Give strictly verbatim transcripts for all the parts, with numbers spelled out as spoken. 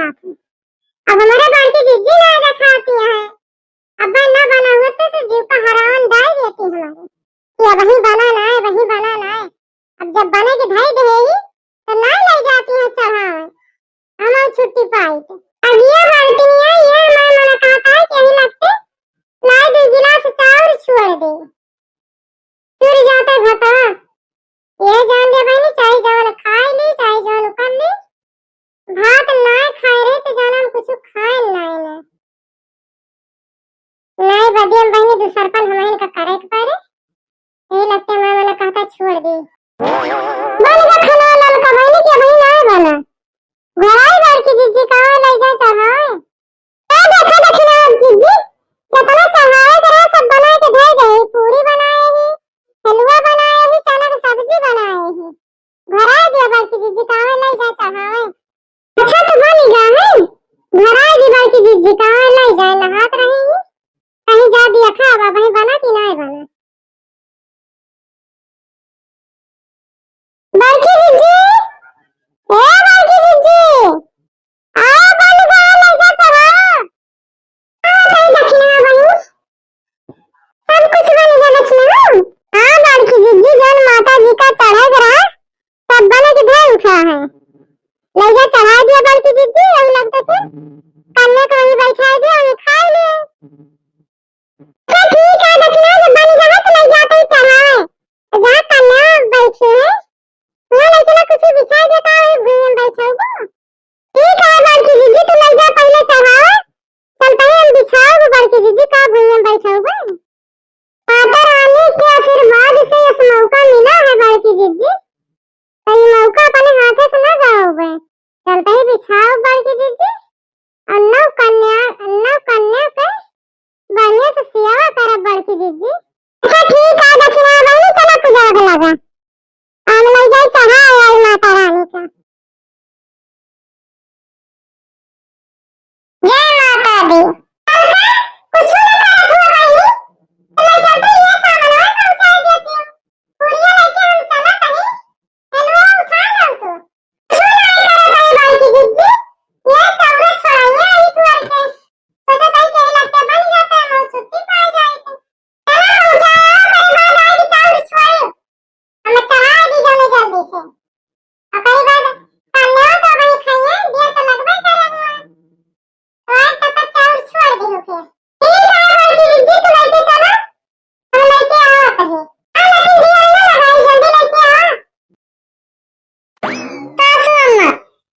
अब हमारे बड़की जिज्जी ना देखाती है, अब ना बना हुआ तो, तो जीव का हरान डाल देती हमारे कि अबहीं बना ना है, अबहीं बना ना है। अब जब बने के धई देही तो ना ले जाती है चढ़ावे, हम छुट्टी पाई तो। अब ये बाल्टी है, ये मैं मना कहता है कि यही लगते लाई दो गिलास चाउर छोड़ दे। चुर जाते भतवा। ये जान ले बहनी, चाहे जवन खाए ली, चाहे जवन कर ली, भात ना खाए रहे तो जाना हम कुछ खाए ना ना। नाई बदियम बहनी, दूसर पल हमहिन का करे के पड़े। यही लगते मैं मना कहता छोड़ दी। बन गया खाना ललका बहनी के वही ना बना। घराई बड़की जिज्जी का ले जाए चढ़ाए। ए देखा दखिना जिज्जी, केतना चढ़ावे के रहे सब बनाए के धइ गए, पूरी बनाए ही, हलवा बनाए ही, चना के सब्जी बनाए ही। घराए दिया बड़की जिज्जी, काहे ले जाए चढ़ावे। अच्छा तो बनी गा है, घराए दी बड़की जिज्जी, काहे ले जाए, नहात रही ही। कहीं जा दिया खा, अब वहीं बना कि नाहीं बना। बड़की जिज्जी, ए बड़की जिज्जी, आओ बन गया लइका चढ़ाओ। आओ नहीं दखिना बनी, सब कुछ बन गया दखिना। हाँ बड़की जिज्जी, जौन माता जी का चढ़े के रहा, सब बने के धर उठा है। लइका चढ़ा दिया बड़की जिज्जी, यही लगता कि कन्या को वहीं बैठा दिया, वहीं खा लिए। अच्छा ठीक है, दखिना जब बन जाए तो ले जाते ही चढ़ाए। तो जहाँ कन्या बैठी है, वहाँ लइके ना कुछ बिछा देता है, भुइयां बैठा हुआ। ठीक है बड़की जिज्जी, तू ले जा पहले चढ़ाए, चल पहले हम बिछाओ बड़की जिज्जी का भुइयां बैठा हुआ। माता रानी के आशीर्वाद से इस मौका मिला है बड़की जिज्जी, तो ये मौका अपने हाथे से ना गवाओ बे। चलते ही बिछाओ बड़की जिज्जी, और नौ कन्या, नौ कन्या के बढ़िया से सेवा करब बड़की जिज्जी। अच्छा ठीक है दखिना बहनी, चला पूजा के लगा, हम ले जाए चढ़ाए आई माता रानी का। जय माता दी। कुछ ना करत हुआ बहनी, तो मैं चलते ये सामान और पहुंचा देती हूँ। पूड़िया लेके हम चला तनी, हलवा उठा लो तो। कुछ ना करत है बड़की जिज्जी, ये चौरा छोड़ाइए आई तुअर के। सोचा था कि यही लगते बन जाता है, हम छुट्टी पा जाए तो। चला हम जाए, ओकरे बाद आई चाउर छोड़े। हम चढ़ा दी जाने जल्दी से। ओकरे बाद कन्या तो वही खाइए, देर तो लगबे करे हुआ। तो आज तक चाउर छोड़ दी होके। ठीक है, बड़की जिज्जी, तू लेके चला, हम लेके आवत है। आ लेकिन देर ना लगाई, जल्दी लेके आ। सासू अम्मा,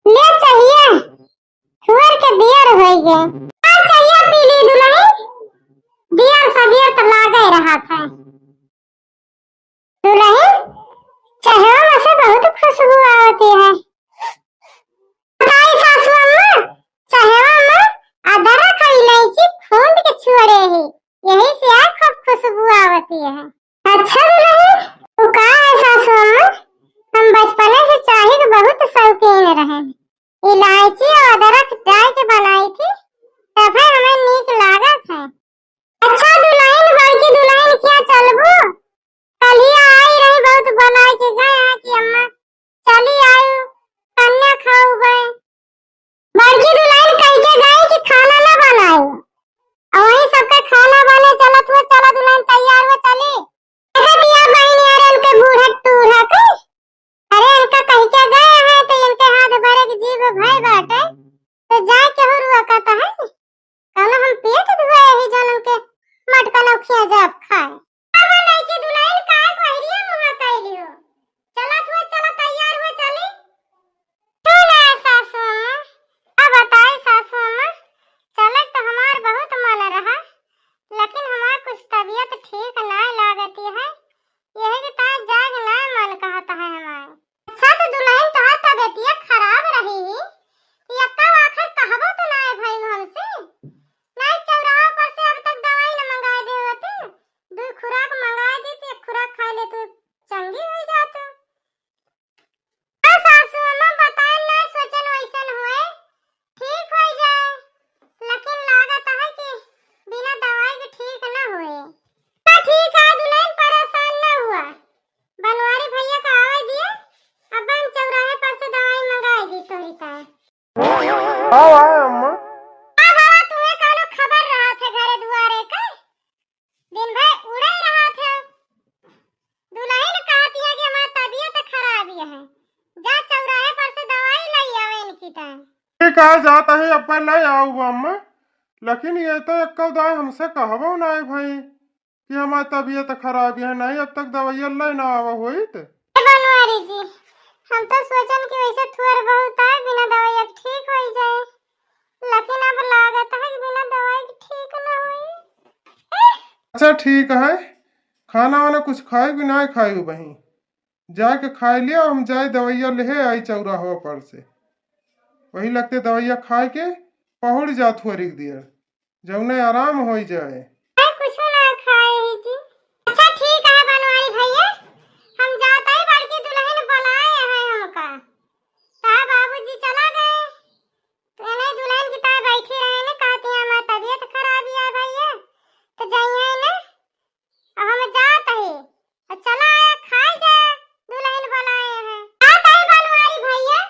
ले चाहिए, सुअर के देर होई गए। आ चाहिए पीली दुलही, देर सबेर तो लागे रहा था। दुलही, चहेवा में से बहुत खुशबू आवती है। बताई सासू अम्मा, चहेवा में अदरक और इलायची खूंद के छुअड़े ही, यही से आज खूब खुशबू आवती है। अच्छा दुलही, तू का है सासू अम्मा, हम बचपने से चाही के बहुत शौकीन रहे। इलायची और अदरक डाल के बनाई थी, तबे हमें नीक लागत है। अच्छा दुलहिन, बड़की दुलहिन क्या चल का बा अम्मा? का बाबा, तुम्हें कौनो खबर रहत है घरे दुआरे के? दिन भर उड़े रहत है। दुलहिन कहत है कि हमार तबियत खराब है, जा चौराहे पर से दवाई लइ आवे इनकी ताई। ठीक है, जात ही, अब्बे लइ आउब अम्मा। लेकिन ये तो एक्को दाई हमसे कहबो नाहीं भई कि हमार तबियत खराब है, नाहीं अब तक दवाइया लइ ना आवा होइत। ए बनवारी जी, हम तो सोचन कि वैसे थोड़ बहुत है, बिना दवाइया के ठीक होइ जाए, लेकिन अब लागत है कि बिना दवाई के ठीक ना होई। अच्छा ठीक है, खाना वाना कुछ खाई कि नाहीं खाई बहिन? जाके खाइ लिया, हम जाई दवाइया लेहे आई चौराहा पर से। वही लगते दवाइया खाइ के पहुड़ जा थोरिक देर, जौने आराम होइ जाए। अरे कुछ ना खाए ही जी। अच्छा ठीक है बनवारी भैया, हम जात ही, बड़की दुलहिन बुलाए हैं हमका। कहा बाबूजी चला गए, तो इन्हें दुलहिन की ताई बैठी रहे ने, कहती है हमार तबियत खराब है भैया, तो जाइए ना, अब हम जात ही। और चला आया, खाई जा, दुलहिन बुलाए हैं। का कही बनवारी भैया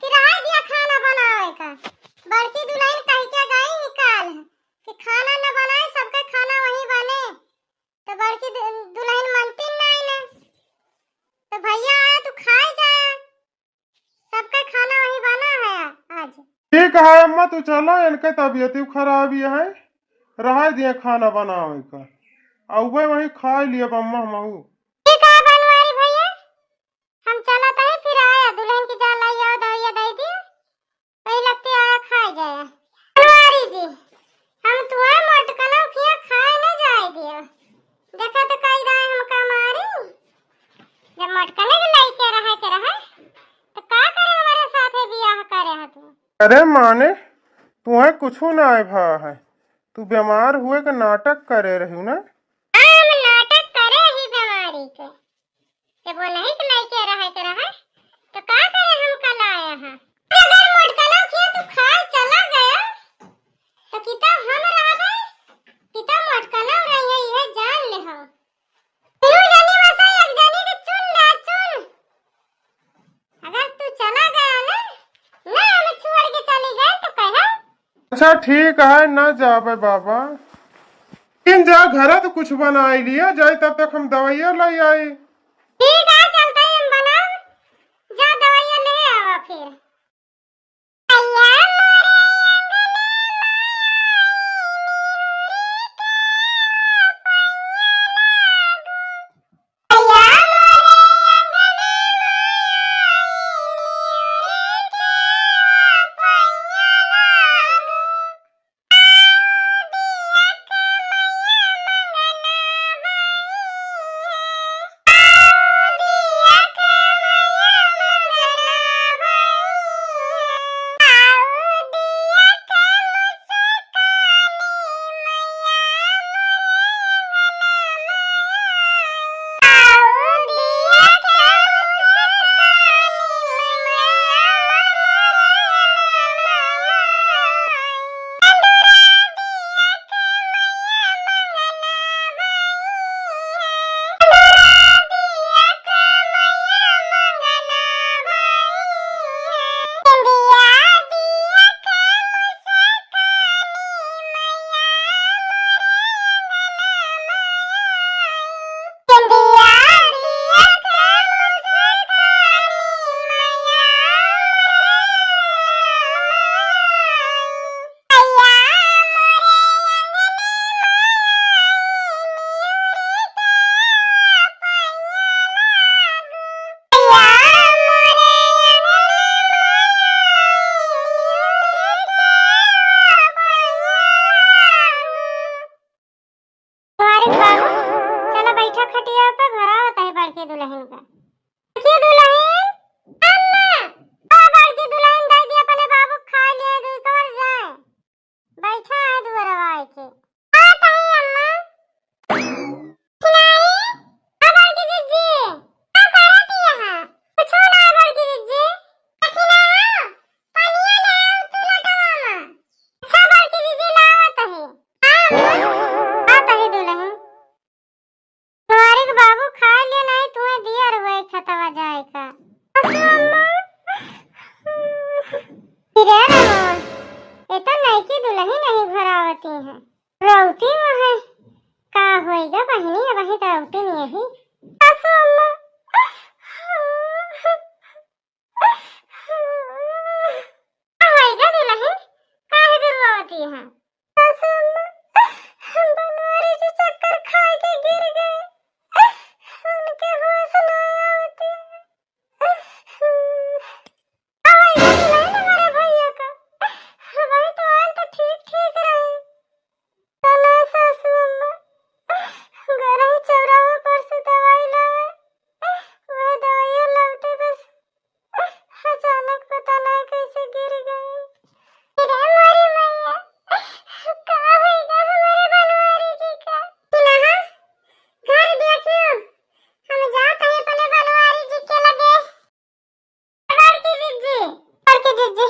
कि रहा दिया खाना बनावे का। बड़की दुलहिन कह के गई ही काल कि खाना न बनाए, सबके खाना वहीं बने। तो बड़की दु-, दुलहिन मनती नहीं ने। तो भैया आया, तू खाई जाया। सबका खाना वही बना है आज। ठीक है अम्मा, तू चलो, इनके तबियत ही खराब ही है, रहा दिए खाना बनावे का, अउबे वही खाइ लिया अम्मा हमहू। ठीक है बनवारी भैया, हम चलत है, फिर आया दुलहिन की जा लाई आओ दवाइया दे दिया, वही लगते आया खाइ जाया। बनवारी जी, हम तुम्हारे मोटकनों किया खाए न जाए दियो। देखा तो कई दाए हमका मारी। जब मोटकने के लइके रहे के रहे, तो का करे हमारे साथे बियाह करे है तू? अरे माने, तुहे कुछू ना आए भा है, तू बीमार हुए के नाटक करे रहू ना। हाँ, हम नाटक करे ही बीमारी के। जब वो नहीं के लइके रहे के रहे, तो का करे हमका लाया है? अगर मोटकनौ के तू खाए चला गया, तो किता हम रहबे, किता मोटकनौ रहिए, इहे जान ले हम। तीनों जनी में से एक जनी के चुन ले, चुन। अगर तू चला गया ना, ना हम छोड़ के चली गए तो कहे। अच्छा ठीक है, ना जाबे बाबा। लेकिन जा घरे तो कुछ बनाई लिया जाए, तब तक हम दवाइया लाई आई। ठीक है, चलते ही हम बनाओ, जा दवाइया ले आवा फिर। अरे बाबू, चलो बैठा खटिया पर, घर आवत है बड़की दुलहिन का। बड़की दुलहिन, अम्मा, ओ बड़की दुलहिन, दे दिया अपने बाबू खा लिए, दे तोर जाए। बैठा है दुआरवा आए के। आ ताई अम्मा। सुनाई? आ बड़की जीजी, का करत ही यहाँ? कुछो ना बड़की जीजी। देखी ना, पनिया ले आओ तू लोटवा में। अच्छा बड़की जीजी, लावत है। हाँ अम्मा, आवत है दुलहिन। तुम्हारे के बाबू खा लियो नहीं, तुम्हें दिया रुए खेतवा जाए का। अच्छा अम्मा। फिर है ना अम्मा? हैं। रोवती वहाँ का होइगा बहिनी, अबहीं तो रोवती नहीं है। सासू अम्मा, का होइगा दुलहिन, काहे दूर रोवती हैं? सासू अम्मा, बनवारी जी चक्कर खाए के गिर गए, उनके होश ना आवती। का होइगा दुलहिन हमारे भैया का? वही तो आयल तो ठीक ठीक रहे। चला सासू अम्मा, गरही चौराहा पर से दवाई लावे। वह दवाइयाँ लावते बस अचानक पता ना कैसे गिर गए। रे मोरी मैया, का होइगा हमारे बनवारी जी का? दुलहा, घर देखियो, हम जात हैं अपने बनवारी जी के लगे। बड़की जिज्जी, बड़की जिज्जी,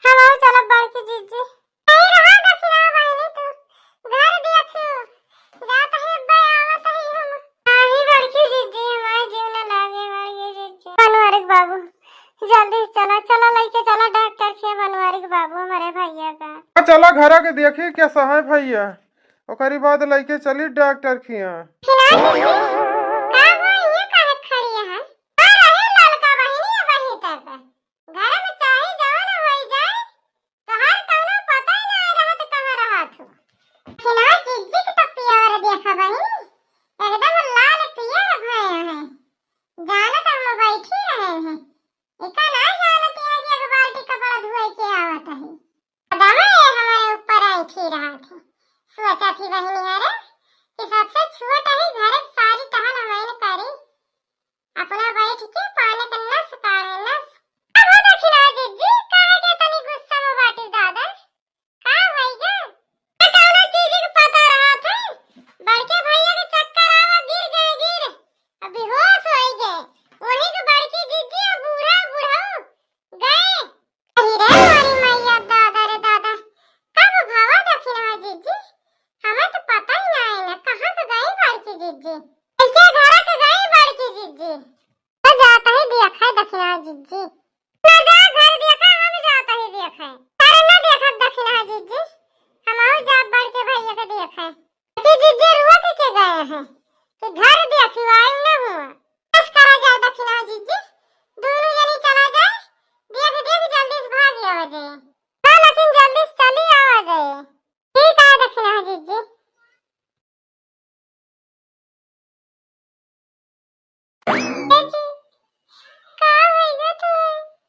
हम आऊ चलब बड़की जिज्जी। नहीं रहा दखिना बहिनी तू, घर देखियो, जात ही अब्बा आवत ही हम। नहीं बड़की जिज्जी, हमारे जीव न लागे बड़की जिज्जी। बनवारिक बाबू, जल्दी चला, चला लइके चला डॉक्टर के बनवारिक बाबू हमारे भैया का। हाँ, चला घरा के देखी कैसा है भैया, ओकरी बाद लइके चली डॉक्टर खिया। खिला दीजिए। का हो, ये काहे खड़ी है? आ रहे ललका बहिनी, अबहीं तक। घर में चाहे जवन होई जाए, तोहार कौनो पता ही ना रहत कहाँ रहत हो। खिला जिज्जी के तो पियर देखा बहिनी, एकदम लाल पियर भय है। जानत हम बैठी रहे हैं। एका ना जानत है कि एक बाल्टी कपड़ा धोए के आवत है। दादा ये हमारे ऊपर ऐंठी रहा थे। सोचा थी बहिनी हरे कि सबसे छोट ही घर के सारी टहल हमैन करी। अपना बैठ के पानी के नस काढ़े नस। अब हो दखिना जिज्जी, काहे के तनी गुस्सा में बाटी दादा? का होइगा? का कौनो चीज के पता रहा थे? बड़के भैया के चक्कर आवा गिर गए गिर। अब बेहोश होई गए। वही के बड़की जिज्जी और बूढ़ा बूढ़ा गए। अरे रे मोरी मैया, दादा रे दादा, कब भवा दखिना जिज्जी? हमें तो पता ही ना है ना, कहाँ के गई बड़की जिज्जी? कैसे घर के गई बड़की जिज्जी? तो जाता ही देखा है दखिना जिज्जी। ना जा घर देखा, हम जाता ही देखा है। अरे ना देखा दखिना जिज्जी, हम आऊ जा बड़के भैया के देखा है। कि जिज्जी रुआ के, के गए हैं कि घर देखी आयु न हुआ। बस करा जाए दखिना जिज्जी, दोनों जनी चला जाए, देख देख जल्दी से भाग आवा जाए। हाँ, लेकिन जल्दी से चली आवा जाए। ठीक है दखिना जिज्जी। ए जी, का होइगा तू?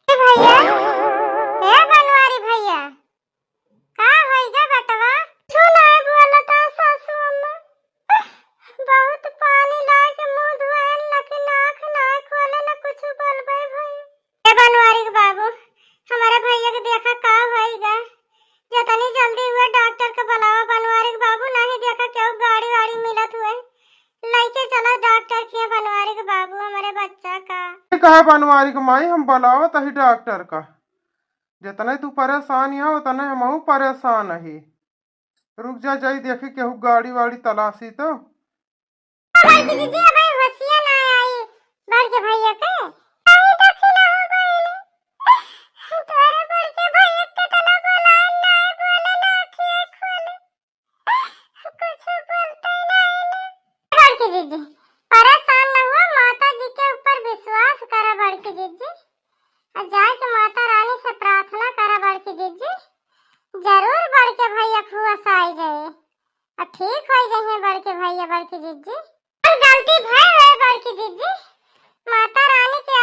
ए भैया, ए बनवारी भैया, का होइगा बेटवा? सुना बोलता सासू अम्मा, बहुत पानी लाके मुँह धोए, लेकिन आँख ना खोले, ना कुछ बोलबे भैया। ए बनवारी के बाबू, हमारे भैया के देखा का होइगा। जतनी जल्दी हुए डॉक्टर के बुलावा बनवारी के बाबू, नहीं देखा केहू गाड़ी वाड़ी मिलत हुए। लइके चला डॉक्टर के बनवारी के बाबू, हमारे बच्चा का। ठीक है बनवारी के माई, हम बुलावत ही डॉक्टर का। जतने तू परेशान है, उतने हमहू परेशान ही। रुक जा, जाई देखी केहू गाड़ी वाड़ी तलाशी तो। बड़की दीदी, अबे होशिया ना आई बड़के भैया के। आई दखिना हो बहिनी, तोरे बड़के भैया के तना बोला ना, बोले ना, अखिया खोले, कुछ बोलते नहीं ना। बड़की दीदी, परेशान न हुआ, माता जी के ऊपर विश्वास करा बड़की दीदी, और जाके माता रानी से प्रार्थना करा बड़की दीदी, जरूर बड़के भैया के होश आई जाए। आ ठीक होई जइहें बड़के भैया, बड़की जिज्जी। अब गलती भय है बड़की जिज्जी, माता रानी के